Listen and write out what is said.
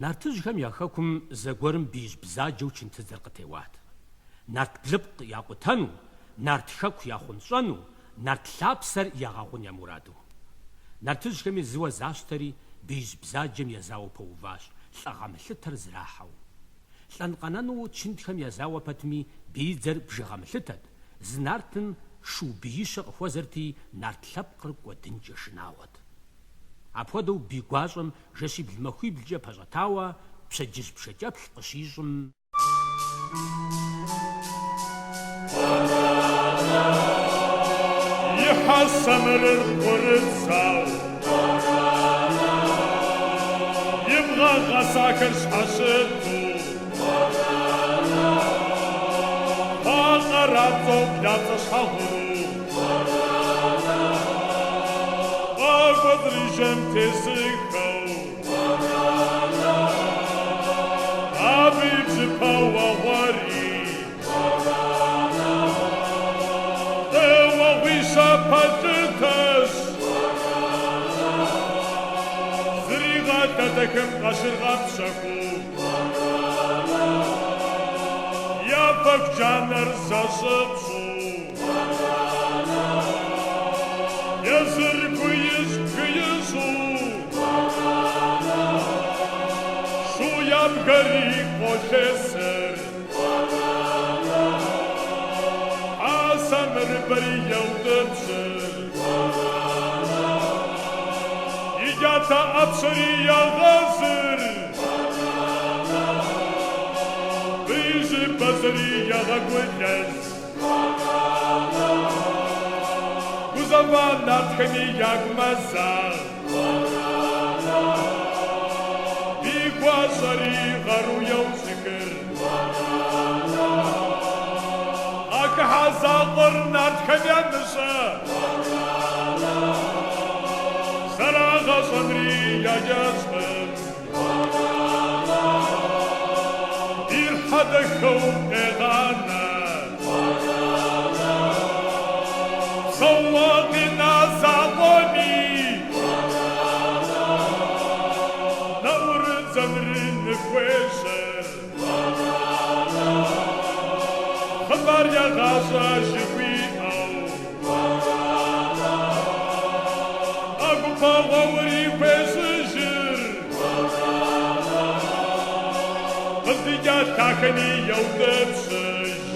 Нартыжьхэм я хэкум зэгуэрым биижь бзаджэу чынтыдзэр къытеуат. Нарт блыпкъ якъутэну, нарт хэку яхъунщӏэну, нарт лъапсэр ягъэгъун я мураду. Нартыжьхэми зыуэ защтэри, биижь бзаджэм езауэу пэуващ, лӏыгъэ мылъытэр зрахьэу. Лӏэн-къэнэну чынтхэм езауэ пэтми, биидзэр бжыгъэ мылъытэт, зы нартым шу биищэ къыхуэзэрти, нарт лъэпкъыр кӏуэдынкӏэ шынагъуэт. Апхуэдэу бий гуащӏэм жэщибл-махуиблкӏэ пэщӏэтауэ, пщэдджыжь пшэкӏэплъ къыщищӏым, И хьэ самырыр бгъурыдзау. И бгъэ гъэсахэр щхьэщыту. Пакъэрапцӏэу блапцӏэ щхьэгъуру. Къакӏуэцӏрижэм тесыхэу. Абы и бжьыпэ уэгъуэри. Къеуэгъуищэ пэлъытэщ. Зригъэлъэтэхым къашыргъэпщэхуу. И афэку джанэр зэщӏыпщӏу. Езыр гуищӏ-бгы ищӏу. Шу ябгэри къолъесыр. Хьэ самырыбэри еутӏыпщыр. И джатэ ӏэпщэри егъэзыр. Быижьы бэзэри егъэгулэз. Гузэва нартхэми ягу мэзагъ. Бий гуащӏэри гъэру еущӏыхыр. Къахыхьа закъуэр нартхэм ямыщӏэ. Зэрагъэщӏэнри яещӏым. Бийр хьэдэхэу къегъанэ. Псэууэ къина закъуэми. Нэӏурыдзэнри ныхуещӏыр. Хъыбар егъащӏэ жыхуиӏэу. ӏэгупэ гъуэури хуещӏыжыр. Къыздикӏа лъахэми еутӏыпщыж.